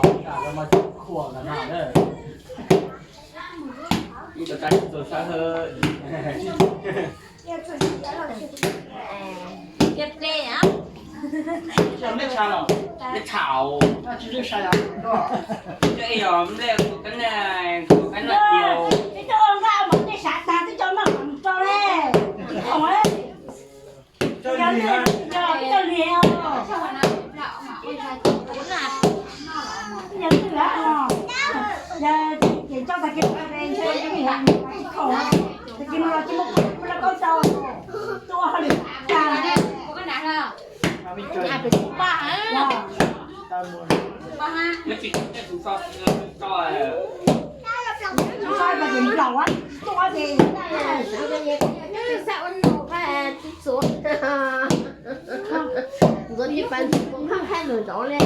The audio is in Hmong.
Tam no mas tsis khuam ntawm no na. Ib co tsaib txuas sab hawb. Tiaj ple a. Neb tsha los? Neb tsha os. Coj ib yog nplej tus kab naj, tus kab naj tiag. Ib co nqa mov tej sav tag twb coj noj kom mus rau le. Ib co li os. Yog twg lawm os? Yog ces coj tag kis los tsis khaum, tag kis no los tsis muaj kuv laj kaub rau, tuaj hauj lwm tag. Peb tsis tau tej tus so, so, so ces nplaum a, tsis tuaj ces. Ntxuav tis pas ntxuav poob hab thaij lug zov le.